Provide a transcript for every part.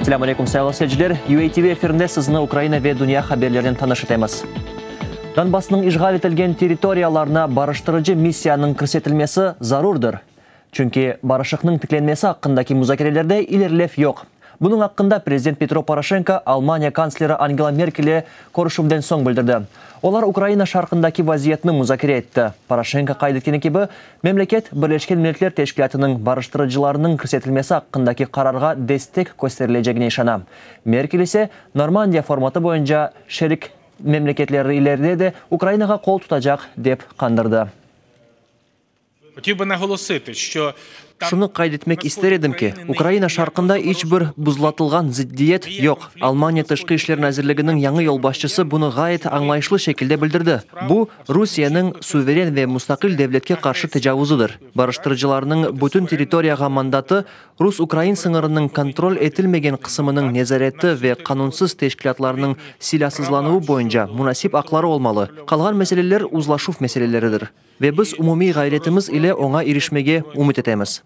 Selâm aleyküm, sayğılı seyirciler! UATV efirinde sizni Ukraina ve dünya haberlerinen tanış etemiz. Donbassnıñ işğal etilgen territoriyalarına barıştırıcı missiyanıñ kirsetilmesi zarurdır. Çünki barışıqnıñ tiklenmesi aqqındaki muzakerelerde ilerilev yoq. Bunıñ aqqında prezident Petro Poroşenko Almaniya kantsleri Angela Merkel ile körüşüvden soñ bildirdi. Olar Ukraina şarqındaki vaziyetni muzakere etti. Poroşenko qayd etkeni kibi, memleket Birleşken Milletler Teşkilâtınıñ barıştırıcılarınıñ kirsetilmesi aqqındaki qararğa destek kösterilecegine işana. Merkel ise Normandiya formatı boyunca şerik memleketleri ileride de Ukrainağa qol tutacaq, dep qandırdı. Şunı qayd etmek ister edim ki, Ukraina şarqında iç bir buzlatılğan zıddiyet yoq. Almaniya Tışqı işler nazirliginiñ yañı yolbaşçısı bunı ğayet añlayışlı şekilde bildirdi. Bu, Rusiyeniñ suveren ve mustaqil devletke qarşı tecavuzıdır. Barıştırıcılarnıñ bütün territoriyağa mandatı, rus-ukrain sıñırınıñ kontrol etilmegen qısımınıñ nezareti ve qanunsız teşkilâtlarnıñ silâsızlanuvı boyunca munasip aqları olmalı. Qalğan meseleler uzlaşuv meseleleridir. Ve biz umumiy ğayretimiz ile oña irişmege ümüt etemiz.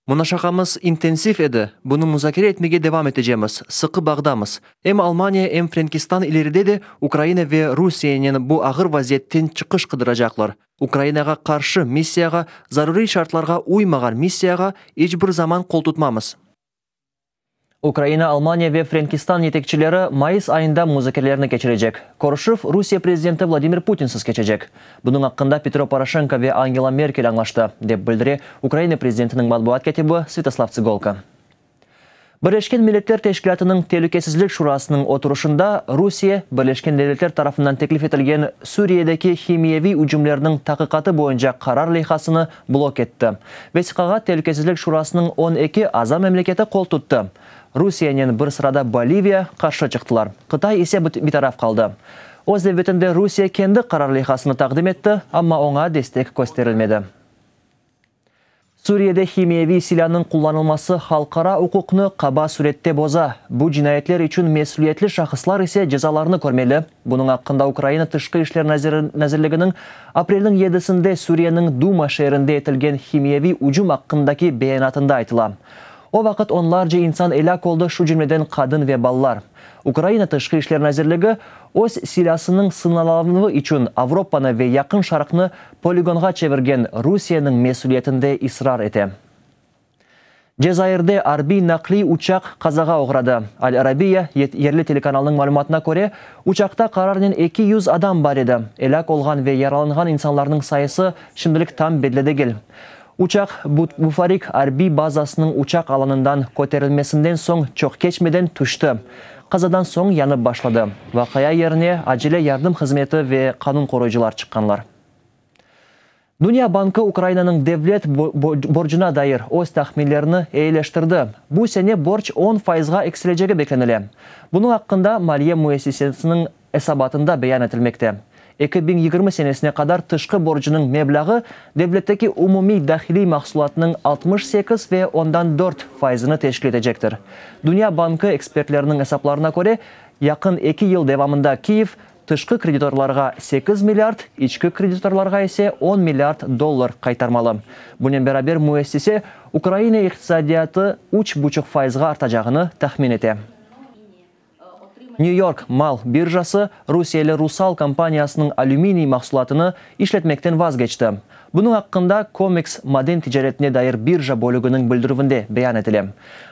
Munaşaqamız intensiv edi, bunı muzakere etmege devam etecemiz, sıqı bağdamız. Em Almaniya, em Frenkistan ileride de Ukraina ve Rusiyenen bu ağır vaziyetten çıqış qıdıracaqlar. Ukrainağa qarşı missiyağa, zaruriy şartlarğa uymağan missiyağa iç bir zaman qoltutmamız. Ukraina, Almaniya ve Frenkistan yetekçileri mayıs ayında muzakerelerni keçirecek. Körüşüv Rusiye prezidenti Vladimir Putinsiz keçecek. Bunıñ aqqında Petro Poroşenko ve Angela Merkel añlaştı, dep bildire Ukraina prezidentiniñ matbuat kâtibi Svâtoslav Tsegolko. Birleşken Milletler Teşkilâtınıñ Telükesizlik Şurasınıñ oturışında Rusiye, Birleşken Devletler tarafından teklif etilgen Suriyedeki himiyeviy ücümlerniñ taqiqatı boyunca qarar leyhasını blok etti. Vesiqağa Telükesizlik Şurasınıñ 12 aza memleketi qol tuttı. Rusiyenen bir sırada Boliviya qarşı çıqtılar, Qıtay ise bitaraf qaldı. Öz nevbetinde Rusiye kendi qarar leyhasını taqdim etti, amma oña destek kösterilmedi. Suriyede himiyeviy silânıñ qullanılması halqara uquqnı qaba sürette boza, bu cinayetler içün mesüliyetli şahıslar ise cezalarnı körmeli. Bunıñ aqqında Ukraina Tışqı işler nazirliginiñ aprelniñ yedisinde Suriyeniñ Duma şeerinde etilgen himiyeviy ücüm aqqındaki beyanatında aytıla. O vaqıt onlarca insan elâk oldı, şu cümleden qadın ve balalar. Ukraina Tışqı işler nazirligi, öz silâsınıñ sınalavı içün Avropanı ve Yaqın Şarqnı poligonğa çevirgen Rusiyeniñ mesüliyetinde israr ete. Cezairde arbiy naqliy uçaq qazağa oğradı. Al Arabiya yerli telekanalınıñ malümatına köre, uçaqta qararnen 200 adam bar edi. Elâk olğan ve yaralanğan insanlarnıñ sayısı şimdilik tam belli degil. Uçaq Bufarik arbiy bazasınıñ uçaq alanından köterilmesinden soñ çoq keçmeden tüşti. Qazadan soñ yanıp başladı. Vaqia yerine acele yardım hızmeti ve qanun qoruyıcılar çıqqanlar. Dünya bankı Ukrainanıñ devlet borcuna dair öz tahminlerini eyileştirdi. Bu sene borc on fayızğa eksilecegi beklenile. Bunıñ aqqında maliye müessisesiniñ esabatında beyan etilmekte. 2020 senesine qadar tışqı borcunıñ meblâğı devletteki umumiy dahiliy mahsulatnıñ 68 ve ondan dört fayızını teşkil etecektir. Dünya bankı ekspertleriniñ esaplarına köre, yaqın eki yıl devamında Kiyev tışqı kreditorlarğa 8 milliard, içki kreditorlarğa ise on milliard dollar qaytarmalı. Bunen beraber müessise, Ukraina iqtisadiyatı üç buçuq fayızğa artacağını tahmin ete. New-York mal birjası rusiyeli Rusal kompaniyasınıñ alüminiy mahsulatını işletmekten vazgeçti. Bunıñ aqqında COMEX maden ticaretine dair birja bölüginiñ bildirüvinde beyan etile.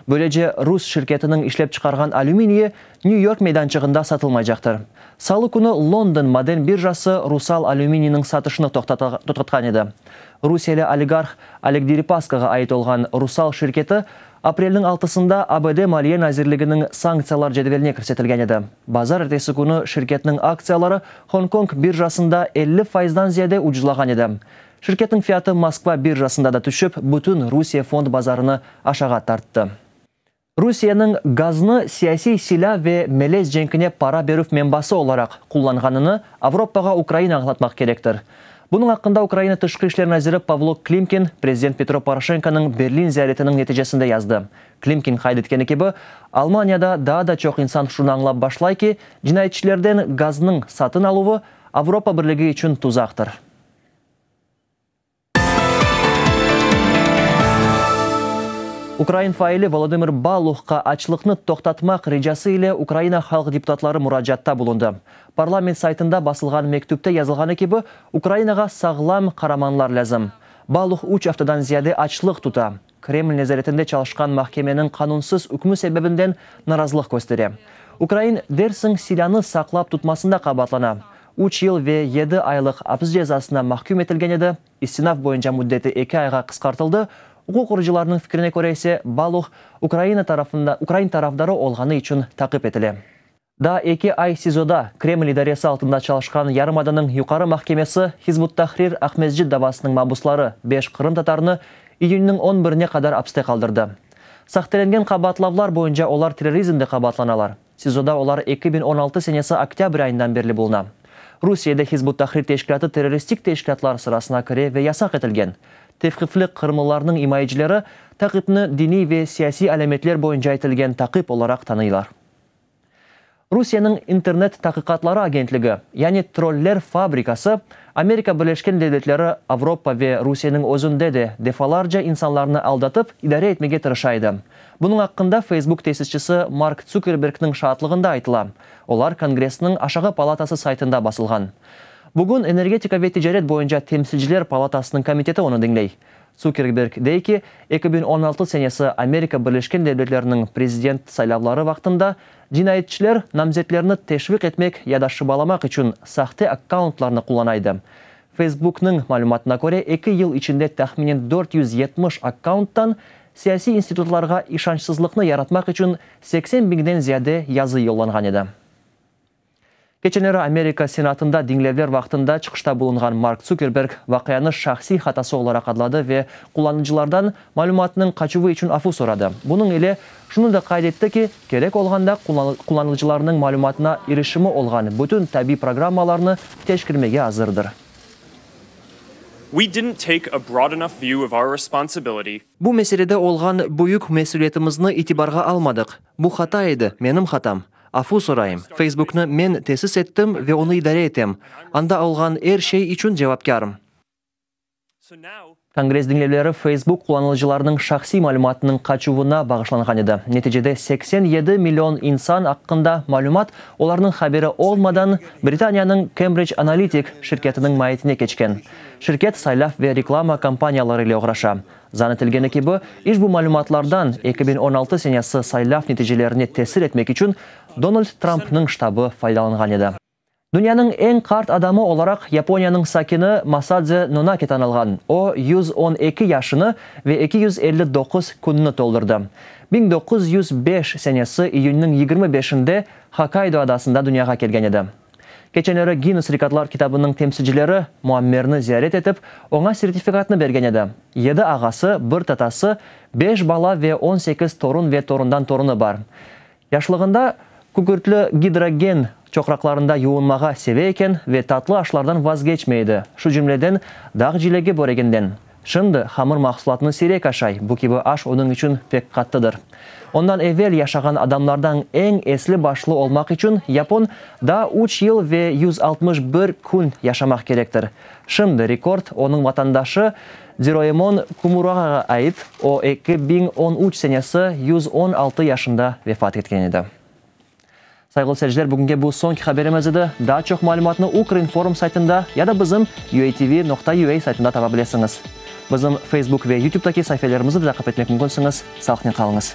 Böylece, rus şirketiniñ işlep çıqarğan alüminiyi New-York meydançığında satılmaycaqtır. Salı künü London maden birjası Rusal alüminiyniñ satışını toqtatqan edi. Rusiyeli oligarh Oleg Deripaskağa ait olğan Rusal şirketi Aprelniñ altısında ABD Maliye nazirliginiñ sanktsiyalar cedveline kirsetilgen edi. Bazarertesi künü şirketniñ aktsiyaları Hong-Kong birjasında 50 faizdan ziyade ucuzlağan edi. Şirketniñ fiyatı Moskva birjasında da tüşip, bütün Rusiye fond bazarını aşağı tarttı. Rusiyeniñ gaznı siyasiy silâ ve melez cenkine para berüv menbası olaraq qullanğanını Avropağa Ukraina añlatmaq kerektir. Bunıñ aqqında Ukraina Tışqı işler naziri Pavlo Klimkin prezident Petro Poroşenkonıñ Berlin ziyaretiniñ neticesinde yazdı. Klimkin qayd etkeni kibi, Almaniyada daa da çoq insan şunı añlap başlay ki, cinayetçilerden gaznıñ satın aluvı Avropa Birligi içün tuzaqtır. Ukrain faili Volodımır Baluhqa açlıqnı toqtatmaq ricası ile Ukraina halq deputatları muracaatta bulundı. Parlament saytında basılğan mektüpte yazılğanı kibi, Ukrainağa sağlam qaramanlar lâzim. Baluh üç aftadan ziyade açlıq tuta. Kreml nezaretinde çalışqan mahkemeniñ qanunsız ükmü sebebinden narazılıq köstere. Ukrain, dersiñ, silânı saqlap tutmasında qabaatlana. Üç yıl ve yedi aylıq apis cezasına mahküm etilgen edi, istinaf boyunca müddeti eki ayğa qısqartıldı, uquq qorucılarnıñ fikrine köre ise, Baluh Ukraina tarafında ukrain tarafdarı olğanı içün taqip etile. Daa eki ay SİZOda Kreml idaresi altında çalışqan yarımadanıñ Yuqarı mahkemesi Hizb ut-Tahrir Aqmescit davasınıñ mabusları beş qırımtatarını iyünniñ on birine qadar apiste qaldırdı. Sahtelengen qabaatlavlar boyunca olar terrorizmde qabaatlanalar. SİZOda olar 2016 senesi oktâbr ayından berli buluna. Rusiyede Hizb ut-Tahrir teşkilâtı terroristik teşkilâtlar sırasına kire ve yasaq etilgen. Tevqifli qırımlılarnıñ imayecileri taqipni diniy ve siyasiy alâmetler boyunca etilgen taqip olaraq tanıylar. Rusiyeniñ İnternet taqiqatları agentligi, yani troller fabrikası, Amerika Birleşken Devletleri, Avropa ve Rusiyeniñ özünde de defalarca insanlarnı aldatıp, idare etmege tırışa edi. Bunıñ aqqında Facebook tesisçisi Mark Tsukerbergniñ şaatlığında aytıla. Olar Kongressniñ aşağı palatası saytında basılğan. Bugün Energetika ve ticaret boyunca temsilciler palatasınıñ komiteti onı diñley. Tsukerberg dey ki, 2016 senesi Amerika Birleşken Devletleriniñ prezident saylavları vaqtında cinayetçiler namzetlerni teşviq etmek ya da şıbalamaq içün sahte akkauntlarnı qullana edi. Facebooknıñ malümatına köre, eki yıl içinde tahminen 470 akkaunttan siyasiy institutlarğa işançsızlıqnı yaratmaq içün 80 biñden ziyade yazı yollanğan edi. Keçenleri Amerika Senatında diñlevler vaqtında çıqışta bulunğan Mark Tsukerberg vaqianı şahsiy hatası olaraq adladı ve qullanıcılardan malümatnıñ qaçuvı içün afu soradı. Bunıñ ile şunı da qayd etti ki, kerek olğanda qullanıcılarnıñ malümatına irişimi olğan bütün tabiy programmalarnı teşkirmege azırdır. We didn't take a broad enough view of our responsibility. Bu meselede olğan büyük mesüliyetimizni itibarğa almadıq. Bu hata edi, menim hatam. Afu sorayım, Facebooknı men tesis ettim ve onı idare etem. Anda olğan er şey içün cevapkârım. Kongress diñlevleri Facebook qullanıcılarınıñ şahsiy malümatınıñ qaçuvına bağışlanğan edi. Neticede 87 million insan aqqında malümat olarnıñ haberi olmadan Britaniyanıñ Cambridge Analytic şirketiniñ maiyetine keçken. Şirket saylav ve reklama kampaniyaları ile oğraşa. Zan etilgeni kibi, işbu malümatlardan 2016 senesi saylav neticelerine tesir etmek içün Donald Trumpnıñ ştabı faydalanğan edi. Dünyanıñ eñ qart adamı olaraq Yaponiyanıñ sakini Masadze Nonake tanılğan. O, 112 yaşını ve 259 künni toldurdı. 1905 senesi iyünniñ 25-inde Hokkaydo adasında dünyağa kelgen edi. Keçenleri Ginnes rekordlar kitabınıñ temsilcileri Muammerni ziyaret etip, oña sertifikatnı bergen edi. Yedi ağası, bir tatası, beş bala ve 18 torun ve torundan torunı bar. Yaşlığında kükürtli gidrogen çoqraqlarında yuvunmağa seve eken ve tatlı aşlardan vazgeçmey edi, şu cümleden dağ cilegi böreginden. Şimdi hamır mahsulatını siyrek aşay, bu kibi aş onıñ içün pek qattıdır. Ondan evel yaşağan adamlardan eñ esli-başlı olmaq içün yapon daa üç yıl ve 161 kün yaşamaq kerektir. Şimdi rekord onıñ vatandaşı Dziroemon Kumuragağa ait, o 2013 senesi 116 yaşında vefat etken edi. Sayğılı seyirciler, bugünge bu soñki haberimiz edi. Daa çoq malümatnı Ukrinform saytında ya da bizim uatv noqta ua saytında tapa bilesiñiz. Bizim Facebook ve YouTube'daki saifelerimizni de taqip etmek mümkünsiñiz. Sağlıqnen qalıñız.